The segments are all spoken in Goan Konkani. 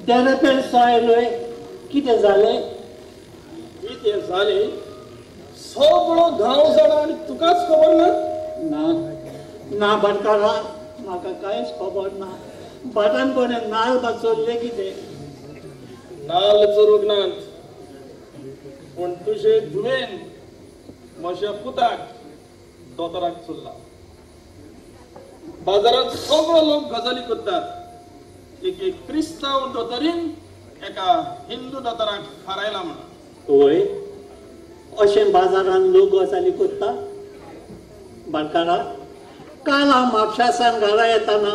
देरेपेर सोयलोय कितें जालें? कितें जालें? सगळो गांव जाणा आनी तुकाच खबर ना? ना ना भाटकारा, म्हाका कांयच खबर ना. भाटान कोणें नाल बा चोरले कितें? नाल चोरूंक नात, पूण तुजे धुवेन म्हज्या पुताक दोतोराक चोरला. बाजारांत सगळो लोक गजाली करतात, एक एक क्रिस्तांव दोतोरीन एका हिंदू दोतोराक फारायला म्हणून. वय, अशें बाजारांत लोक गजाली करता? भाटकारा, काल हांव म्हापशा सावन घरा येतना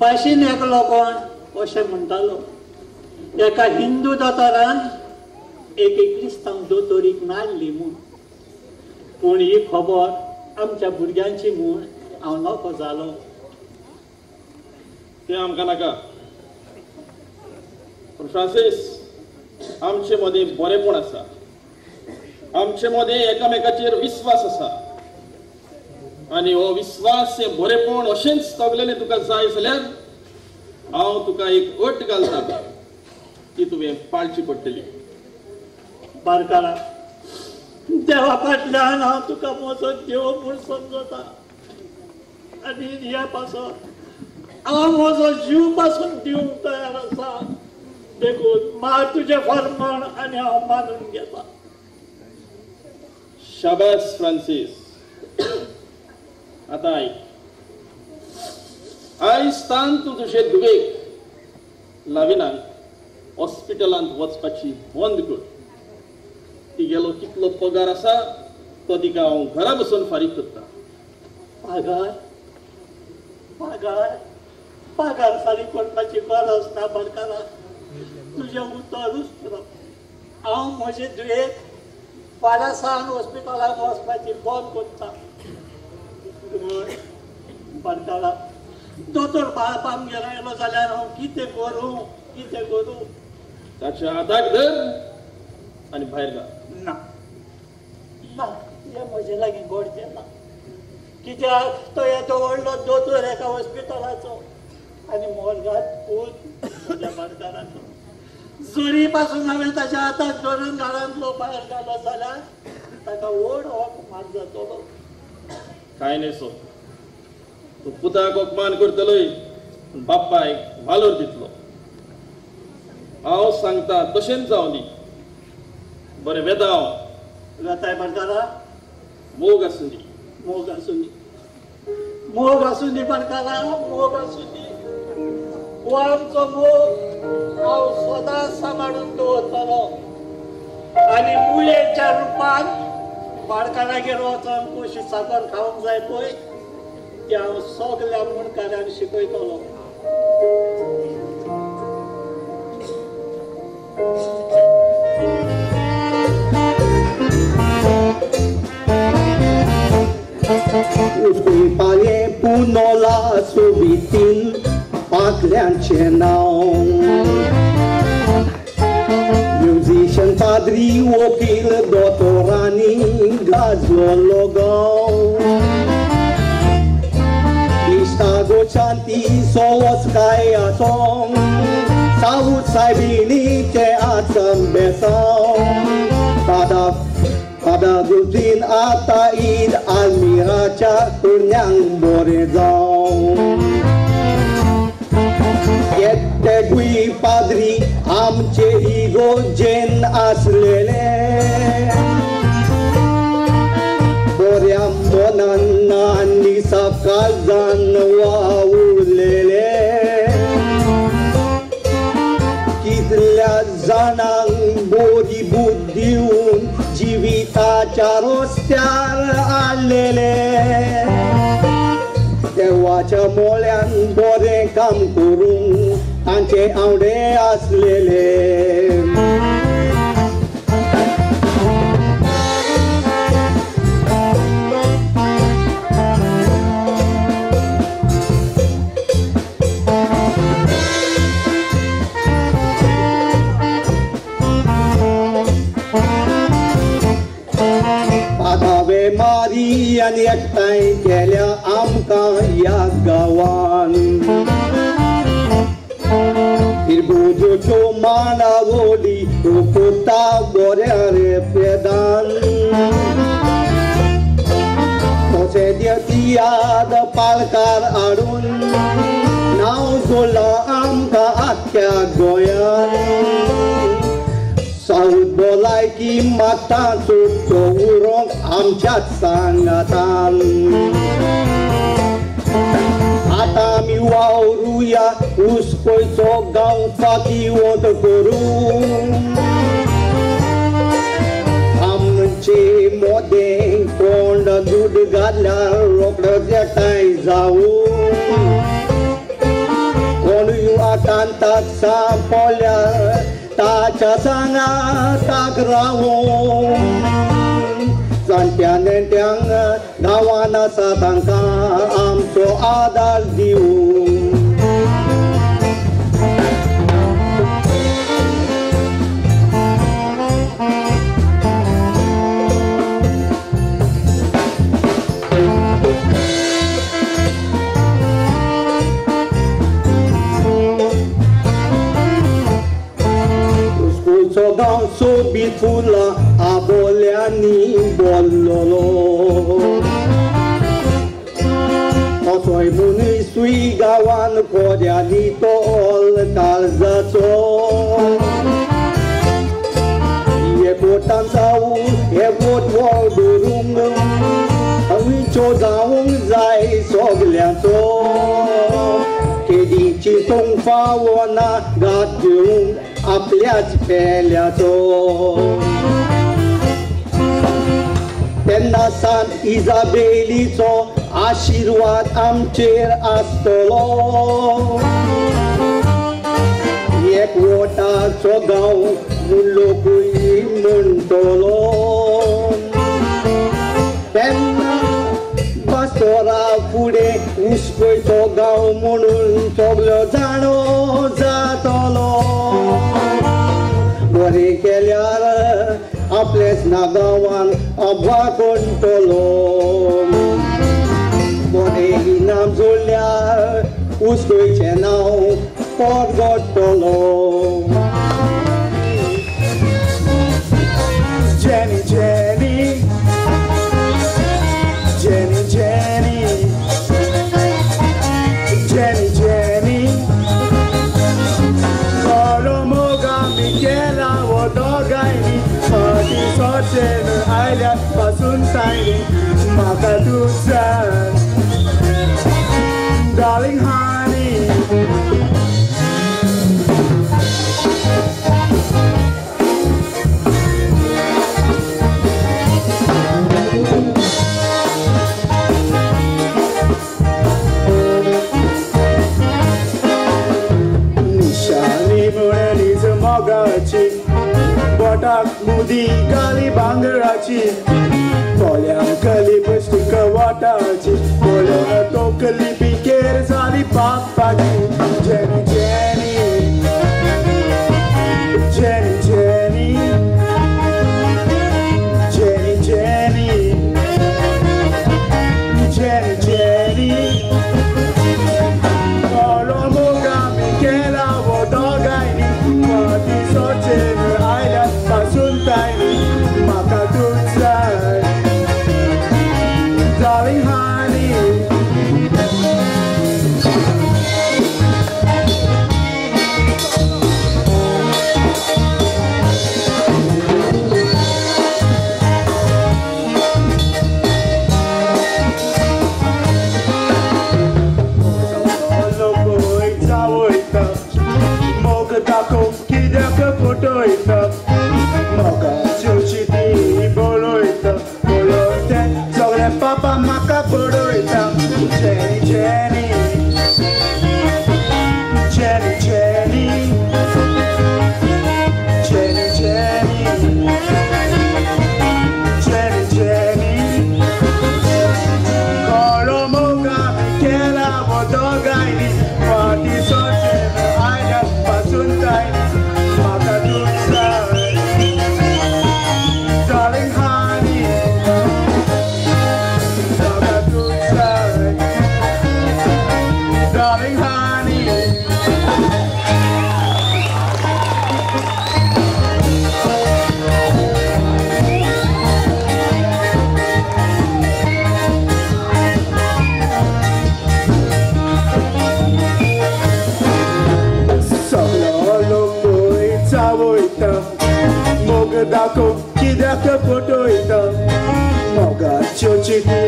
भाशेन एकलो कोण अशें म्हणटालो, एका हिंदू दोतोरान एक क्रिस्तांव दोतोरीक नाडली म्हूण. पूण ही खबर आमच्या भुरग्यांची म्हूण हांव नको जालो. तें आमकां नाका. पूण फ्रांसीस, आमचे मदीं बरेंपण आसा, आमचे मदीं एकामेकाचेर विस्वास आसा, आनी हो विस्वास हें बरेंपण अशेंच तगलेलें तुका जाय जाल्यार हांव तुका एक अट घालता, ती तुवें पाळची पडटली. बारकारा, देवा फाटल्यान हांव तुका म्हजो देव म्हूण समजता आनी ह्या पासत हांव म्हजो जीव पासून दिवंक तयार आसा. देखून मार तुजें फर्मान आनी हांव मानून घेता. शाबास फ्रांसीस. आतां आयक, आयज तान तूं तुजे धुवेक लाविनाक हॉस्पिटलांत वचपाची बंद कर. तिगेलो कितलो पगार आसा तो तिका हांव घरा बसून फारीक करता. पगार पगार पगार फारीक करपाची गरज ना भाटकारा, तुजें उतरूच पुरो. हांव म्हजे धुवेक फाल्यां सावन हॉस्पिटलांत वचपाची बंद करता. भाटकारा, दोतोर बाप आमगेर आयलो जाल्यार हांव कितें करूं कितें करूं? ताच्या हाताक धर आनी भायर घाल. ना ना, हें म्हजे लागीं घडचें ना. कित्याक तो येदो व्हडलो दोतोर एका हॉस्पिटलाचो आनी मोर्गात पूत म्हज्या भाटकाराचो. जरी पासून हांवें ताच्या हाताक धरून घरांतलो भायर घालो जाल्यार ताका व्हड अपमान जातलो. कांय न्हय सो, तूं पुताक अपमान करतलोय पूण बापायक वालोर दितलो. हांव सांगता तशेंच जावं दी. बरें वेता हांव. वेताय भाटकारा? मोग आसूं दी. मोग आसूं दी, मोग आसूं दी भाटकारा, मोग आसूं दी. हो आमचो मोग हांव सदांच सांबाळून दवरतलो आनी मुयेच्या रुपान भाटकारागेर वचोन कशी साकर खावंक जाय पळय ती हांव सगल्या मुणकारांक शिकयतलो. उसकुपाले पुनोला सोबीतीन पाखल्यांचें नांव, म्युझिशन पाद्री वकील दोतोरांनी गाजलो गांव. इश्टागो शांती सोवस काय आसोंग, सावूद सायबिणीचें आसम बेसांव. फादा गुलतीन आतां ईद आलमिराच्या कुरण्यांक बोरें जावं. येते गुई पाद्री आमचे इगोजेन आसलेले, बऱ्या मनान आनी सकाळजान वावुरलेले. कितल्या जाणांक बोरी बुद्ध दिवन जिविताच्या रस्त्यार आडलेले. देवाच्या मोळ्यान बरें काम करूंक तांचे आवडे आसलेले. मारी आनी एकठांय केल्या आमकां ह्या गांवान. फिरबुज्यो उसकोयच्यो मांडावळी पुता बऱ्या रे पेदान तशें तियाद पालकार हाडून नांव जोडलां आमकां आख्ख्या गोंयान सावथ भलायकी मागता चडचो उरोंक आमच्याच सांगातान आतां आमी वावरुया उसकोयचो गांव फाकीवंत करूं आमचे मोदें कोण दूद घातल्यार रोखडोच एकठांय जावूं कोणूय आकांताक सांपडल्यार ताच्या सांगाताक रावूं जाणट्या नेणट्यांक गांवान आसा तांकां आमचो आदार दिवूं उसकोयचो गांव सोबीत फुलां आबोल्यांनी बोल्लोलो असोय मनीसूय गांवान खोऱ्यांनी तोल काळजाचो एकवटान जावूं एकवट वळ दवरूंक हवीचो जावंक जाय सगल्यांचो केदीं चिंतूंक फावना घात घेवंक आपल्याच पेल्याचो तेन्ना सांत इजाबेलीचो आशिर्वाद आमचेर आसतलो एकवटाचो गांव म्हूण लोकूय म्हणटलो तेन्ना बासोरा फुडें उसकोयचो गांव म्हणून सगलो जाणो जातलो बरें केल्यार आपलेच ना गांवान अभा कोणटलो बरें इनाम जोडल्यार उसकोयचें नांव परगटतलो Jenny, Jenny, Jenny, Jenny, Jenny, Jenny, बरो मोग आमी केला हो दोगांयनी फाटीं सोचेन आयल्या पासून तांणी म्हाका तूं जाय डार्लिंग हनी. बोटाक मुदी गाली भांगराची पोल्यांक लिपस्टीक वाटाची पळोवन तोकली पिकेर जाली पापाची. Jenny Jenny Jenny Jenny Jenny Jenny Jenny Jenny बरो मोग आमी केला हो दोगांयनी फाटीं सोचेन आयल्या पासून तांणी म्हाका तूं जाय डार्लिंग हनी. लोकूय जावयता मोग दाखोवंक कित्याक फटयता मोगाच्यो चिटी बरयता पळोवन तें सगळें पापा म्हाका बडयता. Jenny Jenny Jenny Jenny Jenny Jenny Jenny Jenny बरो मोग आमी केला हो दोगांयनी फाटीं सोचेन आयल्या पासून तांणी म्हाका तूं जाय डार्लिंग हनी म्हाका तूं जाय डार्लिंग हनी. म्हाका कित्याक फटयता मोगाच्यो चिटी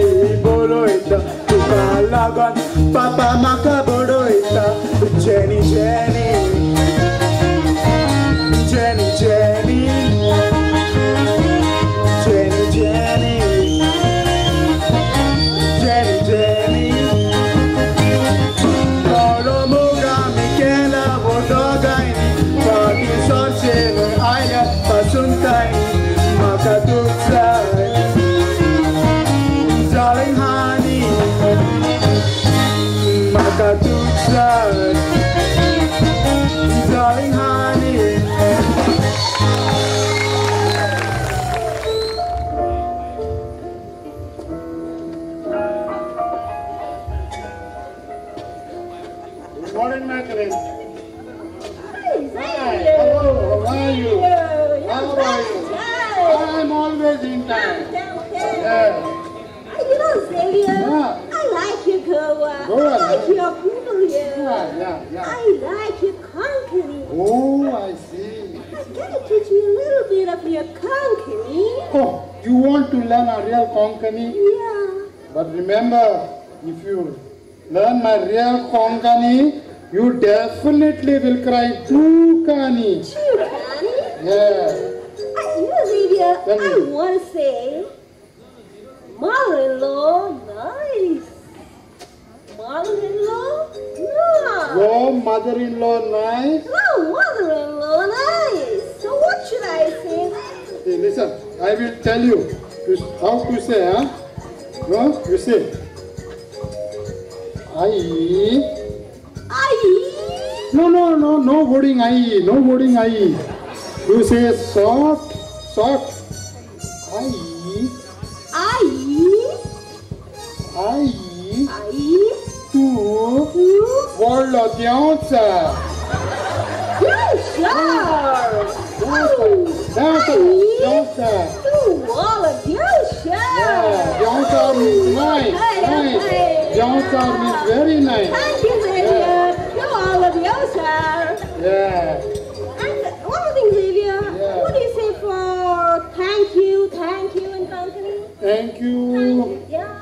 बरयता तुका लागून पापा म्हाका बडयता Jenny Jenny Jenny Jenny Jenny Jenny Jenny Jenny थोडो मोग आमी केला वो दोगांयनी फाटीं सरचें न्हय आयल्या पासून तांणी म्हाका तूं जाय darling honey म्हाका तूं जाय darling honey. Good morning, Madeline. Hi, hello, how are you? How are you? I'm always in time. Yeah. You know, Xavier, yeah. I like your Goa. Goa, I like your people here. Yeah, yeah, yeah. I like your Konkani. Oh, I see. Can you teach me a little bit of your Konkani? Oh, you want to learn a real Konkani? Yeah. But remember, if you learn my real Konkani, you definitely will cry Chukani. Chukani? Yeah. You know, Xavier, I want to say, mother-in-law, nice. Mother-in-law, no. Your mother-in-law, nice? No, mother-in-law, nice. So what should I say? Hey, listen, I will tell you how to say, huh? No, you say, I. I. No, no, no, no wording I, no wording I. You say soft, soft. I. I. I. I. Tu. Vollo dionza. Dionza. Tu vollo dionza. Yeah, dionza means nice. Nice. Dionza means very nice. Thank you, Xavier. Tu vollo dionza. Yeah. And one more thing, Xavier. Yeah. What do you say for thank you in Konkani? Thank you. Thank you. Yeah.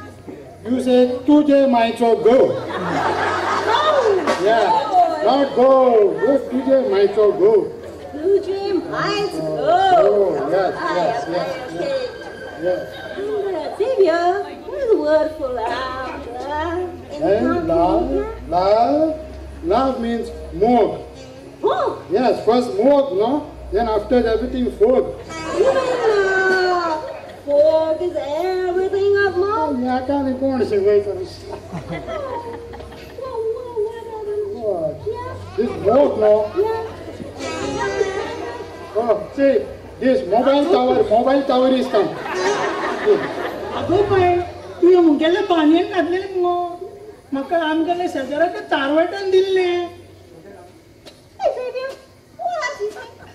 You say tuje maicho go. Go. Yeah. Go. Not go. Go tuje maicho go. Tuje maicho go. Oh, yes, yes, yes. Okay. Yes. Xavier, what is the word for love? Love. And love, love, love means mog. Mog. Yes, first mog, no? Then after everything, fog. Yeah. Fog is everything of mog. Yeah, I can't go on say wait for this. This mog, no? Yeah. Oh, see, this mobile tower is come. अगो बाय, तुवें मुगेलें बानयन घातलेलें मुगो म्हाका आमगेले शेजाराक तारवाटान दिल्लें.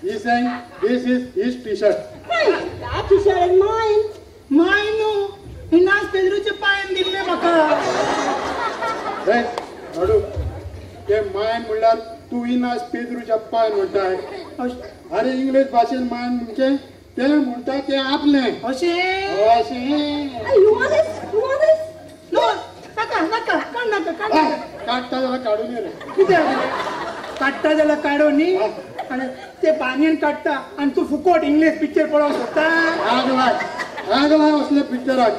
He's saying this is his t-shirt. Hey, that t-shirt is mine. Mine no. Inas पेद्रूचे पांयन दिल्लें म्हाका. Hey, Nadu, ते मायन म्हणल्यार तूं इनास पेद्रूच्या पांय म्हणटाय. अरे इंग्लीश भाशेन मायन म्हणजे ते म्हणटा ते आपलें. अशें? अशें. You want this? You want this? No, नाका नाका, काड नाका, काड नाका. काडटा जाल्यार काडून रे. कित्याक? काडटा जाल्यार काडून न्ही. आनी ते बानयन काडटा आनी तूं फुकट इंग्लीश पिक्चर पळोवंक सोदता. आग लाय, आग लाय असले पिक्चराक.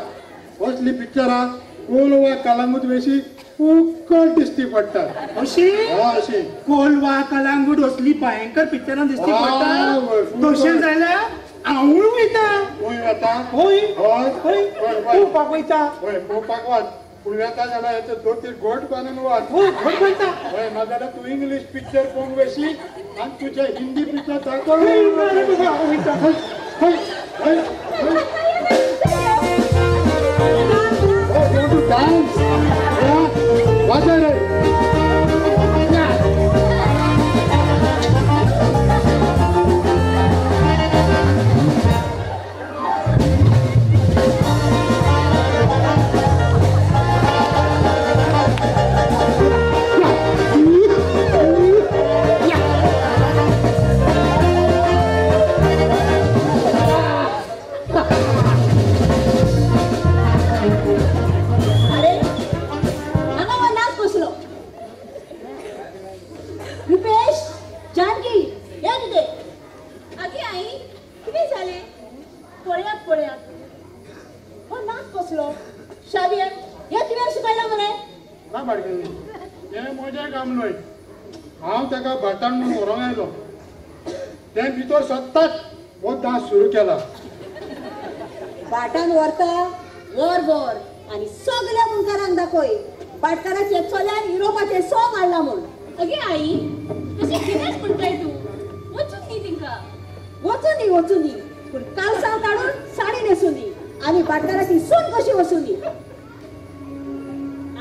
असली पिक्चरां कोलवा कलांगूट वेशी फुकट दिश्टी पडटा. अशी? अशी. कोलवा कलांगूट असली भयंकर पिक्चरां दिश्टी पडटा. तशें जाल्यार हांवूय वयता. तूंय वता? हय. हय. हय. पळोवपाक वयता. हय, पळोवपाक वच. पूण वता जाल्यार हेचे दोन तीन घोट बांदून वच. हय, घोट बांदता. हय, नाजाल्यार तूं इंग्लीश पिक्चर पळोवंक वयशी आनी तुजें हिंदी पिक्चर दाखोवंक वयता. हय, हय, हय. Oh, you want to dance? Yeah? Watch it. Yeah. Yeah. ताका भाटान म्हणून व्हरोंक आयलो. तें भितर सत्ताच हो डांस सुरू केला. भाटान व्हरता वर वर आनी सगळ्या मुंडकारांक दाखय भाटकाराचे चल्यान युरोपाचे सोंग हाडला म्हूण. अगे आई, तशें कितेंच म्हणटाय तूं? वचून दी तिंका. वचून दी वचून दी, पूण कालसांव काडून साडी न्हेसून दी आनी भाटकाराची सून कशी वसून दी.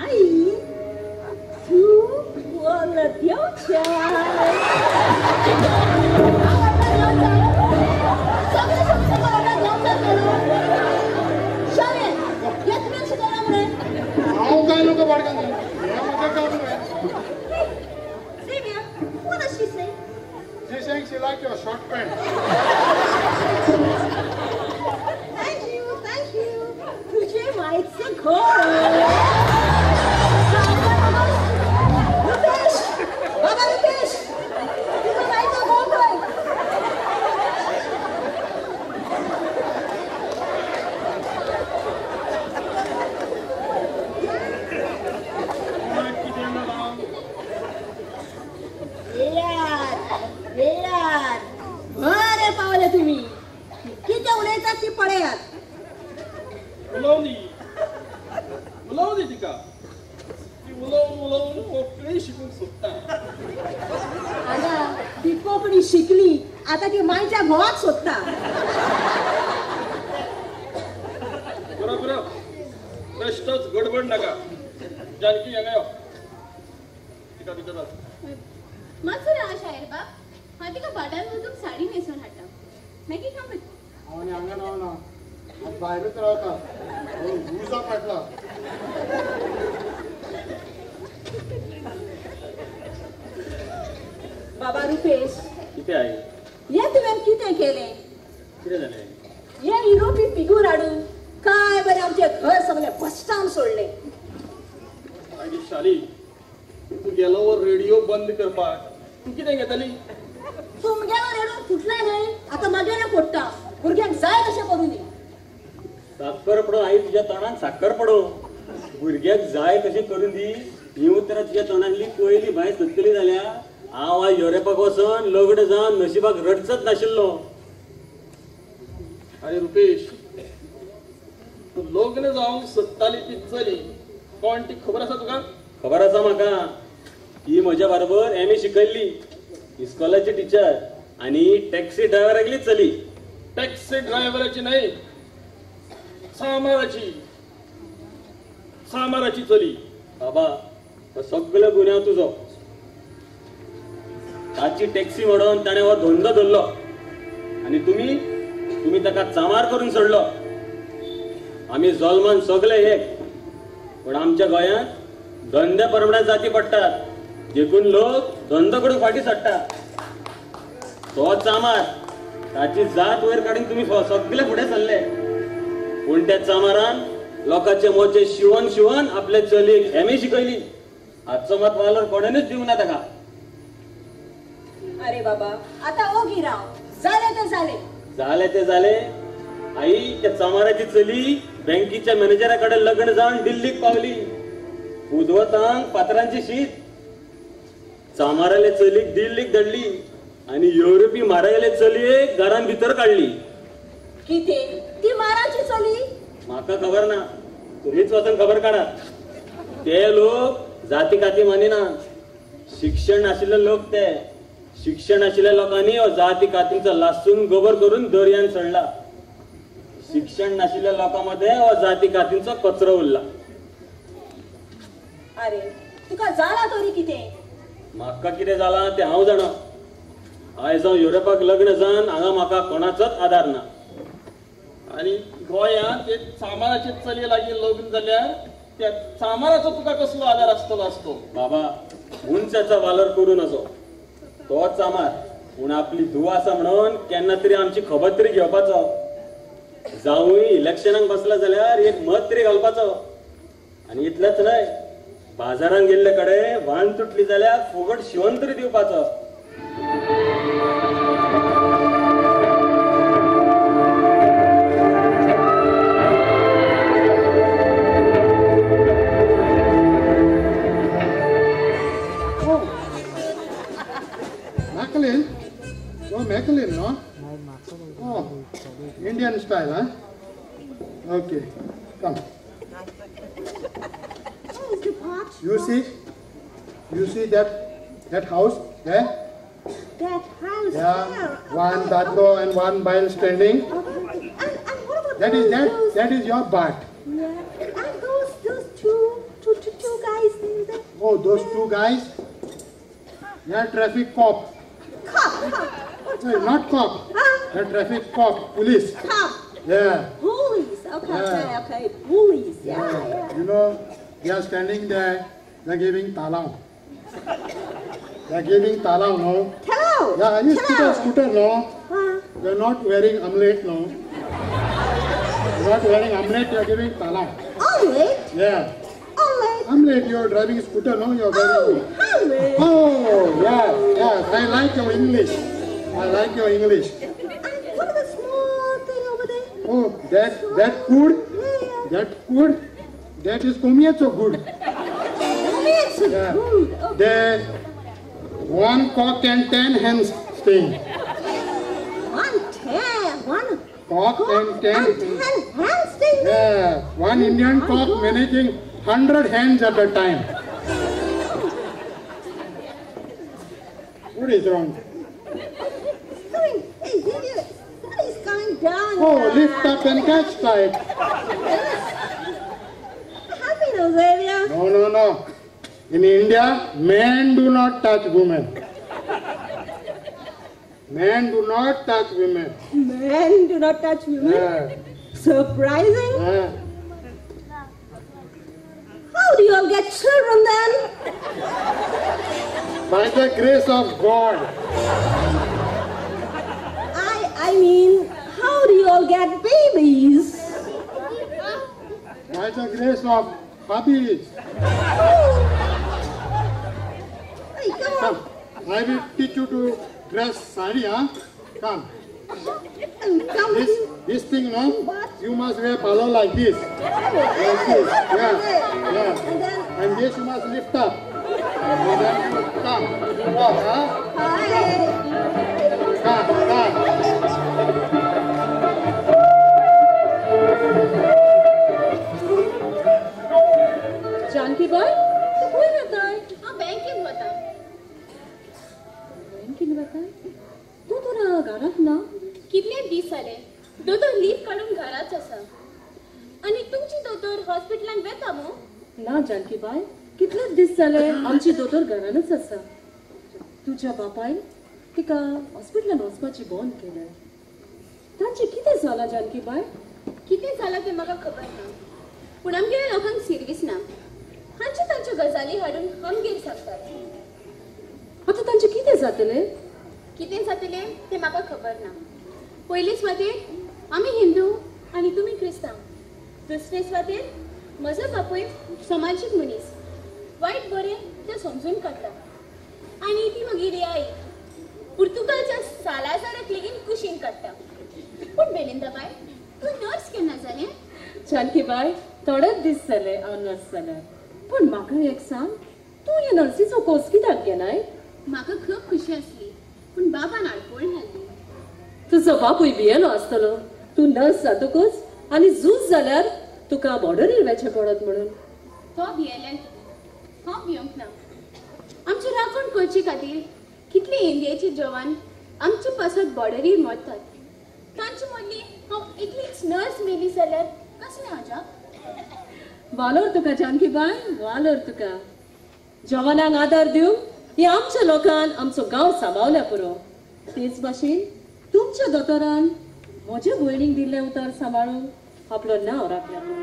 आई तूं वोल देवच्या हांव काय लोक भाटकार हें म्हजें काम न्हय. Xavier, what does she say? She saying she like your short pant. Thank you, thank you. तुझे माईचं घर. रुपेश, बाबा रुपेश, तुझं माईचं घर खंय? वेळार बरे पावले तुम्ही. कितें उलयतात ती पळयात. उलोवनी उलोवनी तिका. ती उलोवन उलोवन कोंकणी शिकूंक सोदता. आगा ती कोंकणी शिकली, आतां ती मायच्या घोवाक सोदता. बरो बरो, बेश्टोच गडबड नाका. जानकी हांगा यो, तिका भितर वच. मातसो राव शायर बाब, हांव तिका भाटान वचून साडी न्हेसून हाडटा, मागीर थांब. हांव आनी हांगा रावना, हांव भायरूच रावता. उजा फाटला. बाबा रुपेश, कितें आई? हें तुवें कितें केलें? कितें जालें? हे युरोपी फिगूर हाडून काय बरें आमचें घर सगळें भश्टावन सोडलें. आगे शाली, तूं गेलो हो रेडियो बंद करपाक, तूं कितें घेतली? तुमगेलो रेडियो फुटला न्हय, आतां मागेलें फोडटा. भुरग्यांक जाय तशें करूं दी. साकर पडो आई, तुज्या तोंडान साकर पडो. भुरग्याक जाय तशें करून दी ही उतरां तुज्या तोंडांतली पयली भायर सरतली जाल्यार हांव आयज युरोपाक वचोन लग्न जावन नशिबाक रडचत नाशिल्लो. आरे रुपेश, तूं लग्न जावंक सोदताली ती चली कोण ती खबर आसा तुका? खबर आसा म्हाका. ही म्हज्या बरोबर एम ए शिकयल्ली, इस्कॉलाची टिचर आनी टॅक्सी ड्रायव्हरागली चली. टॅक्सी ड्रायव्हराची न्हय, सामाराची, सामाराची चली. बाबा, हो सगळो गुन्यांव तुजो. ताची टॅक्सी म्हणून ताणें हो धंदो धरलो आनी तुमी तुमी ताका चामार करून सोडलो. आमी जल्मान सगळे एक, पूण आमच्या गोंयांत धंद्या प्रमाणे जाती पडटात, देखून लोक धंदो करून फाटीं सडटा. तो चामार, ताची जात वयर काडून तुमी सगळे फुडें सरले, पूण त्या चामारान लोकांचे मोचे शिवण शिवण आपले चलयेक एम ए शिकयली. आजचो मात वालोर कोणेनूच दिवंक ना ताका. अरे बाबा, आतां ओगी राव. जालें तें जालें. जालें तें जालें. आई, त्या चामाराची चली बँकेच्या मॅनेजरा कडेन लग्न जावन दिल्लीक पावली. उदवतांक पात्रांची शीत. चामाराले चलीक दिल्लीक धाडली आनी युरोपी म्हारागेले चलयेक घरान भितर काडली. कितें? ती माराची चली? म्हाका खबर ना, तुमीच वचून खबर काडात. ते लोक जाती काती मानिना. शिक्षण आशिल्ले लोक ते. शिक्षण आशिल्ल्या लोकांनी हो जाती कातींचो लासून गोबर करून दर्यान सोडला. शिक्षण नाशिल्ल्या लोकां मदें हो जाती कातींचो कचरो उरला. अरे तुका जाला तरी कितें? म्हाका कितें जालां तें हांव जाणा. आयज हांव युरोपाक लग्न जावन हांगा म्हाका कोणाचोच आदार ना. आनी गोंयांत ते चामाराचे चलये लागीं लग्न जाल्यार त्या चामाराचो तुका कसलो आदार आसतलो आसतो? बाबा, मनशाचो वालोर करूं नजो. तो चामार, पूण आपली धूव आसा म्हणून केन्ना तरी आमची खबर तरी घेवपाचो. जावूय इलेक्शनाक बसला जाल्यार एक मत तरी घालपाचो. आनी इतलेंच न्हय, बाजारांत गेल्ले कडेन वान तुटली जाल्यार फुगट शिवण तरी दिवपाचो. Oh, Maclean, no? Oh, Indian style, huh? Okay, come. Oh, is the pot? You see? You see that house there? That house yeah, there. One dadlo and one bail standing. Okay. And what about that? Is that those? That is your bat. Yeah. And those two guys in there. Oh, those two guys? They are traffic cop. Cop. What no, cop? Not cop. Huh? They are traffic cop, police. Cop. Yeah. Police. Okay, yeah. okay. Police. Yeah, yeah. You know, they are standing there. They are giving talang. They are giving talang, no? Hello. Yeah, you scooter, no? Huh? You are not wearing omelette, no? You are not wearing omelette, you are giving talang. Omelette? Yeah. Omelette? Omelette, you are driving scooter, no? You are wearing... Oh, omelette. Oh, yeah, yes. I like your English. I like your English. And what is the small thing over there? Oh, that good? Yeah. That good? That is comienzo good. Comienzo yeah. Good. Okay. There, one cock and 10 hens staying. 1 cock and 10 hens staying? Yeah, one Indian cock managing 100 hens at a time. What is wrong? It's coming down. Oh, lift up and catch tight. Happy, Rosaria. No, no, no. In India, men do not touch women. Men do not touch women. Men do not touch women? Yeah. Surprising? Yeah. How do you all get children then? By the grace of God. I mean, how do you all get babies? By the grace of hubbies. Hey, come on. Come. I will teach you to dress sari, huh? Come. Come. This thing, no? What? You must wear palo like this. Oh, like this. Yeah. Yeah. And, then, and this you must lift up. And then you come. You walk, huh? Hi. Come, come. Janaki बाय, तू खंय वताय? हांव बँकेन वता. बँकेन वताय? तूं तर घरांत ना? कितले दीस जाले दोतोर लीव काडून घराच आसा. आनी तुमची दोतोर हॉस्पिटलान वेता मू? ना जानकी बाय, कितले दीस जाले आमची दोतोर घरानच आसा. तुज्या बापायन तिका हॉस्पिटलान वचपाची बंद केलें. तांचें कितें जालां जानकी बाय? कितें जालां तें म्हाका खबर ना, पूण आमगेल्या लोकांक सिर्वीस ना. हांच्यो तांच्यो गजाली हाडून आमगेर सांगतात. आतां तांचें कितें जातलें? कितें जातलें तें म्हाका खबर ना. पयले सुवातेर आमी हिंदू आनी तुमी क्रिस्तांव. दुसरे सुवातेर म्हजो बापूय समाजीक मनीस, वायट बरें तें समजून काडटा. आनी ती म्हगेली आई पुर्तुगालच्या सालाजाराक लेगीन कुशीन काडटा. पूण बेलिंदा बाय, तूं नर्स केन्ना जालें? जानकी बाय, थोडेच दीस जाले हांव नर्स जाल्यार. पूण म्हाका एक सांग, तूं हे नर्सीचो कोर्स कित्याक घेनाय? म्हाका खूब खुशी आसली, पूण बाबान आडखळ घाल्ली. तुजो बापूय भियेलो आसतलो तूं नर्स जातकूच आनी झूज जाल्यार तुका बॉर्डरीर वेचें पडत म्हणून. तो भियेल्यार कितें, हांव भियोंक ना. आमची राखण करचे खातीर कितले इंडियेचे जवान आमचे पासत बॉर्डरीर मरतात. तांचे मदली हांव एकलीच नर्स मेली जाल्यार कसलें आजाप? वालोर तुका जानकी बाय, वालोर तुका. जवानांक आदार दिवंक हे आमच्या लोकान आमचो गांव सांबावल्या पुरो. तेच भाशेन तुमच्या दोतोरान म्हजे भयणीक दिल्लें उतर सांबाळून आपलो नांव राखल्या पुरो.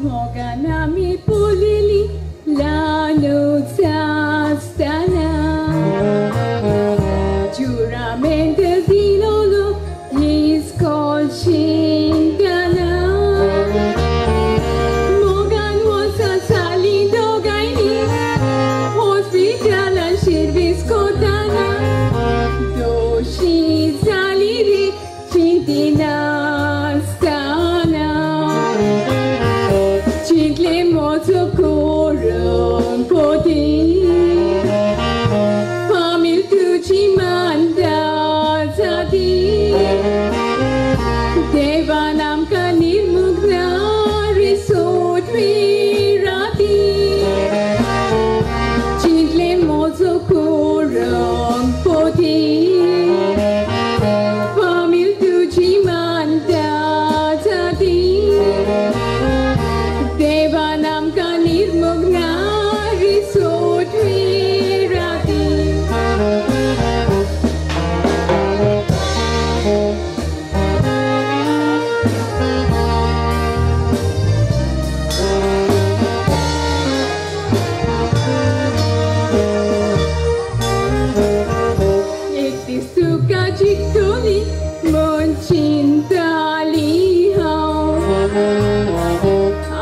मोगान आमी पुलिली ल्हानूच आसतना जुरामेंत दिलोलो इस्कॉल शिकतना मोगान वसा साली दोगांयनी. चिंताली हांव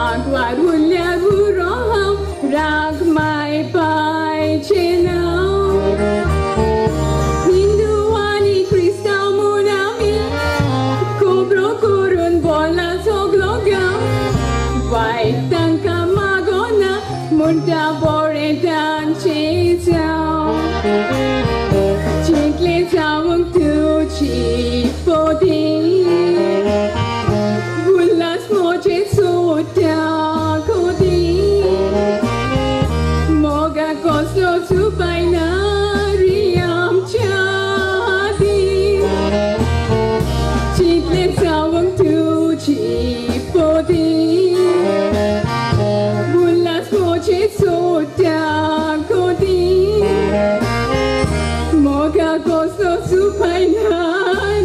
आगवार उरल्यार उरो हांव राग माय पायचें ना हिंदू आनी क्रिस्तांव म्हूण आमी खबरो करून बोला सगलो गांव वायट तांकां मागोना म्हणटा बरें तांचें जावं चिंतलें जावंक तुजी पोती उल्लास म्हजें सोट्या कोती मोगा कसलो चुपायना रे आमच्या आदीं चिंतलें जावंक तुजी पोती उल्लास म्हजें सोट्या कोती मोगा कसलो चुपायना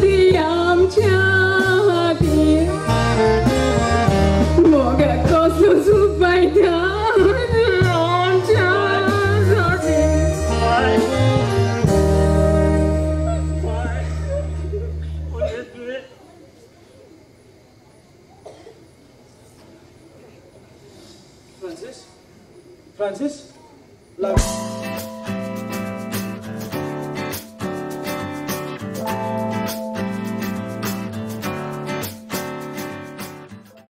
रे आमच्या आदीं मोगा कसलो चुपायना रे आमच्या आदीं. फ्रांसीस, फ्रांसीस, लाग.